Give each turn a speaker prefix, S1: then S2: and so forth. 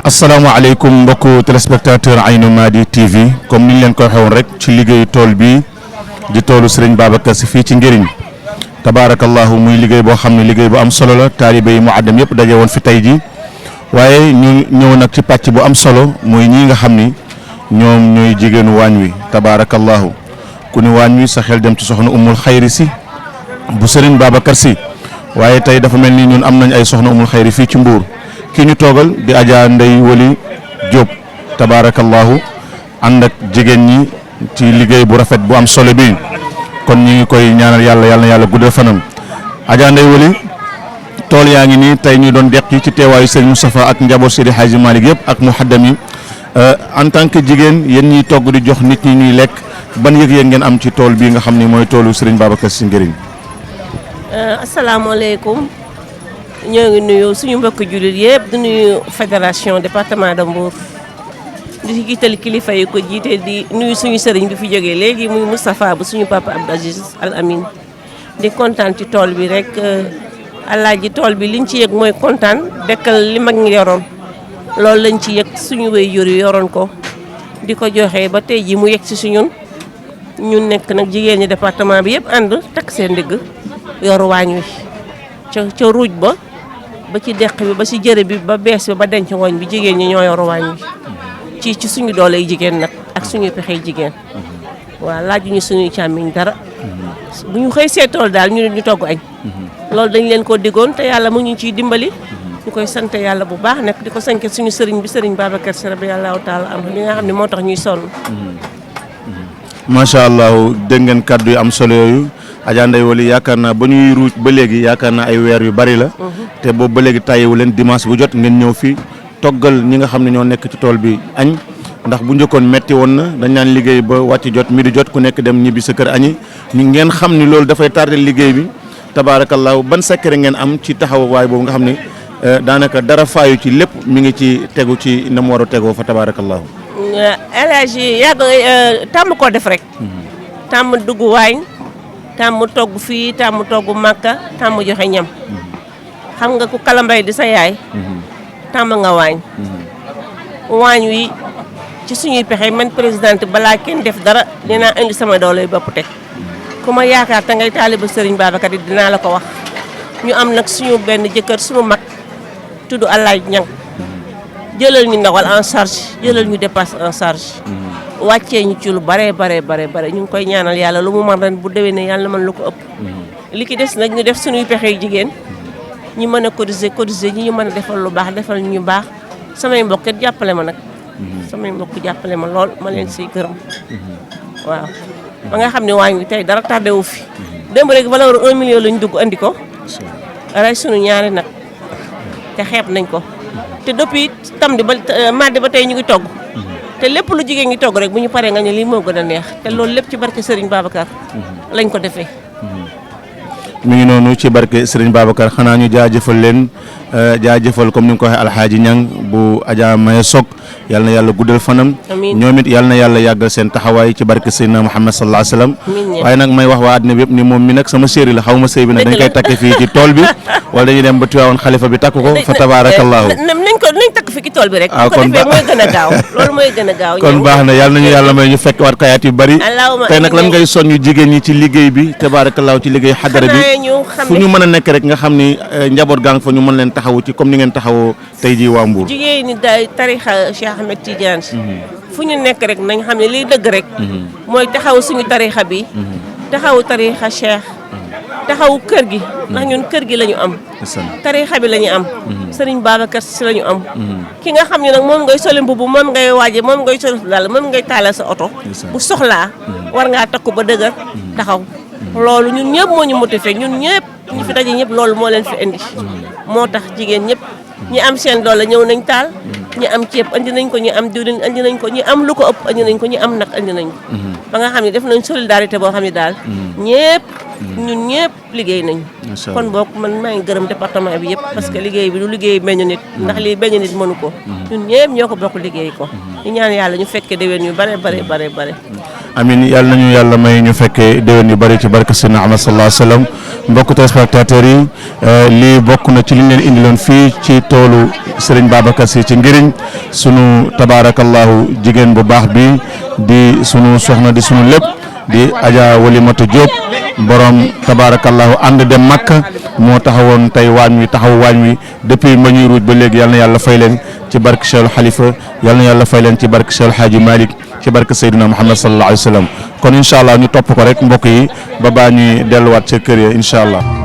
S1: asalaamaaleykum mbokku téléspectateur Aynou Mady TV comme niñ leen ko waxee woon rek ci liggéeyu tool bi di toolu Serigne Babacar Sy fii ci Ngëriñ tabaarakallahu muy liggéey boo xam ne liggéey bu am solo la taalibe yi mu àddam yëpp daje woon fi tey ji waaye ñu ñëw nag ci pàcc bu am solo muy ñii nga xam ni ñoom ñooy jigéenu waañ wi tabaarakallahu ku ni waañ wi sa xel dem ci soxna Umul Xayri Sy bu Serigne Babacar Sy waaye tey dafa mel ni ñun am nañ ay soxna Umul Xayri fii ci Mbuur ki ñu toogal di Adja Ndeye Wali Diop tabaarakallahu ànd ak jigéen ñi ci liggéey bu rafet bu am solo bi kon ñu ngi koy ñaanal yàlla na yàlla guddal fanam Adja Ndeye Wali tool yaa ngi nii tey ñu doon deqi ci teewaayu Serigne Moustapha ak njaboot Seydi Hadji Malick yëpp ak muhaddam yi en tant que jigéen yéen ñiy togg di jox nit ñi ñuy lekk ban yëg-yëg ngeen am ci tool bii nga xam ni mooy toolu Serigne Babacar Sy Ngëriñ.
S2: asalaamaaleykum. ñoo ngi nuyu suñu mbokk jullit yëpp di nuyu fédération département de Mbour di ci jiital kilifa yi ko jiite di nuyu suñu sëriñ bi fi jógee léegi muy Moustapha bu suñu papa Abdou Aziz Al Amin di kontaan ci tool bi rek alaaji tool bi liñ ci yëg mooy kontaan dekkal li mag ñi yoroon loolu lañ ci yëg suñu waajur yi yoroon ko di ko joxe ba tey ji mu yëg ci suñun ñun nekk nag jigéen ñi département bi yëpp ànd takk seen ndigg yoru waañ wi ca ruuj ba ci deq bi ba ci jërë bi ba bees bi ba denc ngooñ bi jigéen ñi ñoo yor waañ wi ci suñu doole yi jigéen nag ak suñuy pexey jigéen waaw laajuñu suñuy càmmiñ dara bu ñu xëy seetool daal ñu togg añ loolu dañ leen ko diggoon te yàlla mu ngi ciy dimbali ñu koy sant yàlla bu baax nag di ko sanke suñu sëriñ bi sëriñ Babacar Sy radiyallahu taala am li nga xam ne moo tax ñuy sonn
S1: macha allah dégg ngeen kàddu yu am solo yooyu Adja Ndeye Wali yaakaar naa ba ñuy ruuj ba léegi yaakaar naa ay weer yu bari la te boobu ba léegi tàyyiwu leen dimanche bu jot ngeen ñëw fi toggal ñi nga xam ne ñoo nekk ci tool bi añ ndax bu njëkkoon metti woon na dañ naan liggéey ba wàcc jot midi jot ku nekk dem ñibbi sa kër añi ñu ngeen xam ni loolu dafay tardé liggéey bi tabaarakallaahu ban secret ngeen am ci taxawaay boobu nga xam ne daanaka dara faayu ci lépp mi ngi ci tegu ci na mu war a tegoo fa tabaarakallaahu.
S2: El Hadji yàgg tàmm koo def rek tàmm dugg waañ tàmm togg fii tàmm togg màkka tàmm joxe ñam xam nga ku kalambay di sa yaay tàmm nga waañ wi ci suñuy pexe man présidente balaa kenn def dara dinaa indi sama doole bopp teg ku ma yaakaar te ngay taaliba Serigne Babacar yi dinaa la ko wax ñu am nag suñu benn jëkkër suñu mag tudd Alaaj Ñang jëlal ñu ndawal en charge jëlal ñu dépasse en charge wàccee ñu ci lu bare ñu ngi koy ñaanal yàlla lu mu man ren bu déwénee yàlla man lu ko ëpp li ki des nag ñu def suñuy pexe jigéen ñi mën a cotiser ñi ñu mën a defal lu baax defal ñu baax samay mbokk it jàppale ma nag samay mbokk jàppale ma lool ma leen siy gërëm waaw ba nga xam ne waañ wi tey dara tardé wu fi démb rek valeur 1 million lañ dugg andi ko rey suñu ñaari nag te xeeb nañ ko te depuis samedi ba mardi ba tey ñu ngi togg te lépp lu jigéen ngi togg rek bu ñu paree nga ne lii moo gën a neex te loolu lépp ci barke Serigne Babacar lañ ko defee.
S1: mi ngi noonu ci barke Serigne Babacar xanaa ñu jaajëfal leen jaajëfal comme ni nga ko waxee Alxaaji Ñang bu Adja Maye Sok yal na yàlla guddal fanam.
S2: amiin
S1: ñoom it yal na yàlla yàggal seen taxawaay ci barke Seydina Muhammad sallallahu alayhi wa sallam. waaye nag may wax waa àddina bi yëpp ni moom mi nag sama chéri la xaw ma sëy bi nag dañ koy takk fii ci tool bi wala dañuy dem ba Tiwaawan xalifa bi takk ko fa tabaarakallaahu.
S2: nañ takk fi ci tool bi rek.
S1: kon
S2: defee mooy gën a gaaw loolu mooy gën a gaaw.
S1: kon baax na yal nañu yàlla may ñu fekk waat kayaat yu bari. tey nag lan ngay soññu jigéen ñi ci liggéey bi tabaarakallaahu ci liggéey xadara bi fu ñu mën a nekk rek nga xam ni njaboot gaa nga fa ñu mën leen taxawu ci comme ni ngeen taxawoo tey jii waa Mbour.
S2: jigéen ñi day tarixa Cheikh Ahmed Tidiane fu ñu nekk rek nañ xam ne liy dëgg rek mooy taxaw suñu tarixa bi taxaw tarixa Cheikh taxaw kër gi ndax ñun kër gi la ñu am tarixa bi la ñu am Serigne Babacar Sy la ñu am ki nga xam ne nag moom ngay sole mbubu moom ngay waaje moom ngay sole daal moom ngay taalal sa oto bu soxlaa war ngaa takku ba dëgër taxaw loolu ñun ñëpp moo ñu motivé ñun ñëpp ñu fi daje ñëpp loolu moo leen fi indi moo tax jigéen ñëpp ñi am seen doole ñëw nañ taal ñi am ceeb andi nañ ko ñi am diwlin andi nañ ko ñi am lu ko ëpp andi nañ ko ñi am nag andi nañ ko ba nga xam ne def nañ solidarité boo xam ne daal ñëpp ñun ñëpp liggéey nañ kon boog man maa ngi gërëm département bi yëpp parce que liggéey bi du liggéey beñu nit ndax lii beñu nit mënu ko ñun ñëpp ñoo ko bokk liggéey ko ñu ñaan yàlla ñu fekke déwén yu bare
S1: amin yàlla nañu yàlla may ñu fekkee déwén yu bari ci barke Seydina Muhammad sallallahu alayhi wa sallam mbokk téléspectateurs yi lii bokk na ci li ñu leen indiloon fii ci toolu Serigne Babacar Sy ci Ngiriñ sunu tabaarakallahu jigéen bu baax bi di sunu soxna di sunu lépp di Adja Walimatu Diop borom tabaarakallahu ànd dem Makka moo taxawoon tey waañ wi taxaw waañ wi depuis ma ñuy ruuj ba léegi yal na yàlla fay leen ci barke Cheikh Khalifa yal na yàlla fay leen ci barke Cheikh Hadji Malick ci barke Seydina Muhammad sallallahu alayhi wa sallam kon incha allah ñu topp ko rek mbokk yi ba baa ñuy delluwaat ca kër ya incha allah.